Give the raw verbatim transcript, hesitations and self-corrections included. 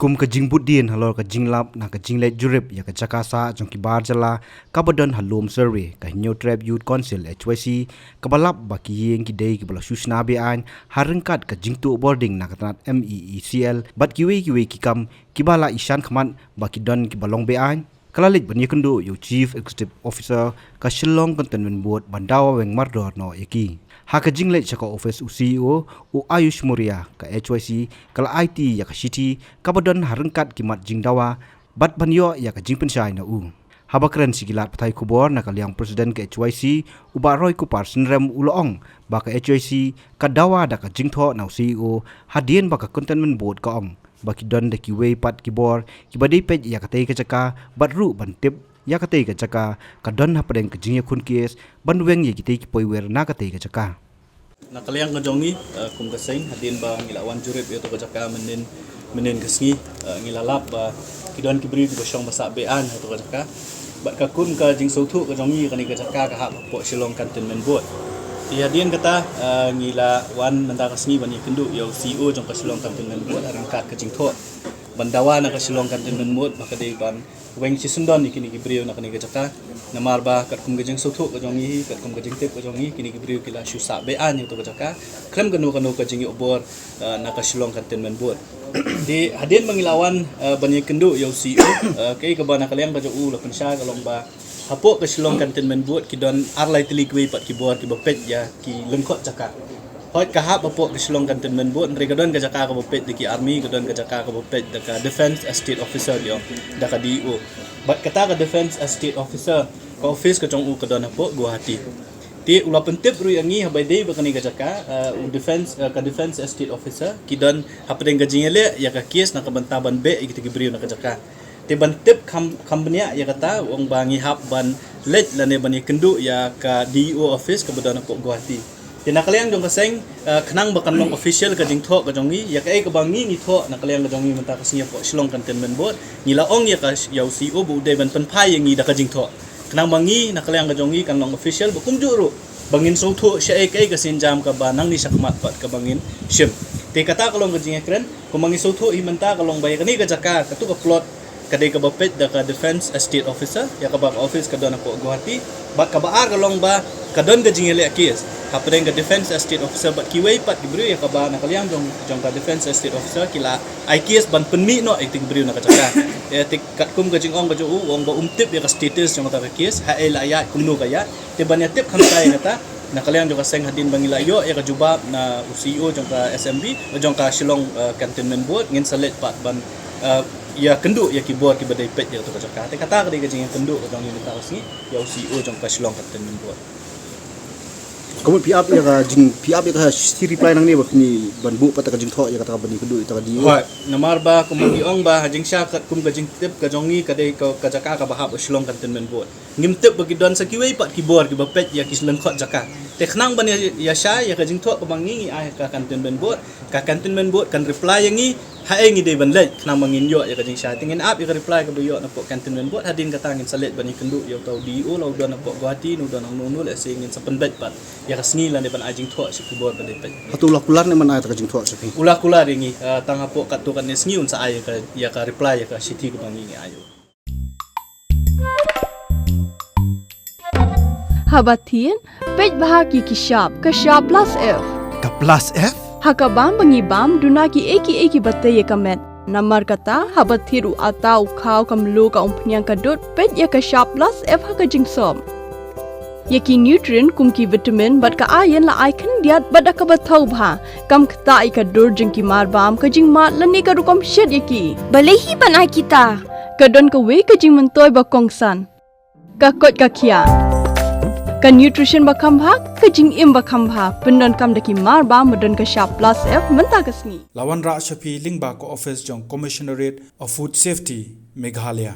Kum ka jingbud dien halor ka jinglap na ka jingleit jurip ïa ka jaka sah jong ki bar jylla kaba don ha Lum Survey, ka Hynñiewtrep Youth Council, H Y C, kaba lap ba ki ïing ki dei kiba la shu shna be-aiñ ha ryngkat ka jingtuh bording na ka tnat M E E C L bad kiwei kiwei ki kam kiba la i shan khmat ba ki don kiba long be-aiñ, ka la leit ban ïakynduh ïa u Chief Executive Officer ka Shillong Cantonment Board ban dawa weng mardor noh ïa ki. Ha ka jingleit sha ka office u C E O, u Ayush Maurya, ka H Y C ka la aiti ïa ka shithi kaba don ha ryngkat ki mat jingdawa bad ban ïoh ïa ka jingpynshai na u. Haba kren sha ki lad pathai khubor na ka liang President ka H Y C, u Bah Roykupar Synrem, u la ong ba ka H Y C ka dawa da ka jingthoh na u C E O hadien ba ka Cantonment Board ka ong ba ki don da kiwei pat ki bor kiba dei peit ïa katei ka jaka bad ruh ban tip ïa katei ka jaka ka don hapdeng ka jingïakhun case ban weng ïa kitei ki poiwer na katei ka jaka. Na ka liang ka jong ngi, eh, kum ka seng, hadien ba ngi la wan jurip ïa to ka jaka mynnin mynnin ka sngi, eh, ngi la lap ba ki don ki briew kiba shong ba sah be-aiñ ha to ka jaka. Bad ka kum ka jingsngewthuh ka jong ngi, kane ka jaka ka hap hapoh Shillong Cantonment Board. Te hadien kata, eh, ngi la wan mynta ka sngi ban ïakynduh ïa u C E O jong ka Shillong Cantonment Board ha ryngkat ka jingthoh ban dawa na ka Shillong Cantonment Board ba ka dei ban weng shisyndon ïa kine ki briew na kane ka jaka. Namar ba katkum ka jingsngewthuh ka jong ngi, katkum ka jingtip ka jong ngi, kine ki briew ki la shu sah be-aiñ ha to ka jaka khlem kano kano ka jingïoh bor, eh, na ka Shillong Cantonment Board. Te hadien ba ngi la wan, eh, ban ïakynduh ïa u C E O, eh, kaei kaba na ka liang ka jong u la pynshai ka long ba hapoh ka Shillong Cantonment Board ki don ar lai tylli kiwei pat ki bor kiba peit ïa ki lyngkot jaka. Hooid, ka hap hapoh ka Shillong Cantonment Board, hynrei ka don ka jaka kaba peit da ki army, ka don ka jaka kaba peit da ka Defence Estate Officer, ki ong, da ka D E O. Bad kata ka Defence Estate Officer, ka office ka jong u ka don hapoh Guwahati. Te u la pyntip ruh ïa ngi haba ïadei bad kane ka jaka, eh, u defence, eh, ka Defence Estate Officer ki don hapdeng ka jingïaleh ïa ka case na ka bynta ban beh ïa kita ki briew na ka jaka. Te ban tip kham, kham bniah ïa kata, u ong ba ngi hap ban leit lane ban ïakynduh ïa ka D E O office kaba don hapoh Guwahati. Te na ka liang jong ka seng, eh, khnang ba kan long official ka jingthoh ka jong ngi, ïa kaei kaba ngi ngi thoh na ka liang ka jong ngi mynta ka sngi hapoh Shillong Cantonment Board, ngi la ong ïa ka, ïa u C E O ba u dei ban pynphai ïa ngi da ka jingthoh. Khnang ba ngi na ka liang ka jong ngi kan long official, ba kumjuh ruh ba ngin sngewthuh shaei kaei ka sienjam kaba nangne shakhmat pat kaba ngin shim. Te kata ka long ka jingïakren, kumba ngi sngewthuh hi mynta ka long ba ïa kane ka jaka, katu ka plot, ka dei kaba peit da ka Defence Estate Officer, ïa kaba ka office ka don hapoh Guwahati, bad kaba ar ka long ba ka don ka jingïaleh case hapdeng ka Defence Estate Officer bad kiwei pat ki briew, ïa kaba na ka liang jong, jong ka Defence Estate Officer ki la ai case ban pynmih noh ïa kita ki briew na ka jaka. Ïa te katkum ka jingong ka jong u, u ong ba um tip ïa ka status jong kata ka case, haei la ïaid, kumno ka ïaid. Te ban ïa tip khamtam ïa kata, na ka liang jong ka seng, hadien ba ngi la ïoh ïa ka jubab na u C E O jong ka S M B, jong ka Shillong, eh, Cantonment Board, ngin sa leit pat ban, eh, ïakynduh ïa ki bor kiba dei peit ïa katu ka jaka. Te kata ka dei ka jingïakynduh ka jong ngi mynta ka sngi ïa u C E O jong ka Shillong Cantonment Board. Ka mut phi ap ïa ka jing, phi ap ïa ka shithi reply nangne ba phin ban buh pat ka jingthoh ïa kata ka ban ïakynduh ïa kata ka D E O. Hooid, namar ba kumba ngi ong ba ha jingshisha katkum ka jingtip ka jong ngi ka dei ka, ka jaka kaba hap ha Shillong Cantonment Board. Ngim tip ba ki don sa kiwei pat ki bor kiba peit ïa ki lyngkot jaka. Te khnang ban ïa, ïa shai ïa ka jingthoh kaba ngi ngi ai ha ka Cantonment Board, ka Cantonment Board kan reply ïa ngi haei ngi dei ban leit, khnang ba ngin ïoh ïa ka jingshai. Te ngin ap ïa ka reply kaba ïoh napoh Cantonment Board, hadien kata ngin sa leit ban ïakynduh ïa uta u D E O, la u don hapoh Guwahati ne u don hangno hangno, lehse ngin sa pynbeit pat ïa ka sngi lane ban ai jingthoh sha ki bor ba dei peit. Hato u la kular ne ban ai kata ka jingthoh sha phi? U la kular ïa ngi, eh, tang hapoh katto katne sngi un sa ai ïa ka, ïa ka reply ïa ka shithi kaba ngi ngi ai. Haba thied, peit bha ha ki, ki shap, ka shap plus F. Ka plus F? Ha ka bam ba ngi bam, duna kiei kiei kiba tei ïa ka met. Namar kata, haba thied u atta, u khaw, ka mluh, ka umphniang, ka dud, peit ïa ka shap plus F ha ka jingsop. Ïa ki nutrient kum ki vitamin bad ka iron la ai khyndiat bad da kaba thaw bha. Kam ktah ïa ka dur jong ki marbam, ka jingmad lane ka rukom shet ïa ki. Balei hi ban ai kita? Ka don kawei ka jingmyntoi ba kongsan. Ka koit ka khiah. Ka nutrition ba kham bha, ka jingim ba kham bha. Pyndonkam da ki marbam ba don ka shap plus F mynta ka sngi. La wanrah sha phi lyngba ka office jong Commissionerate of Food Safety, Meghalaya.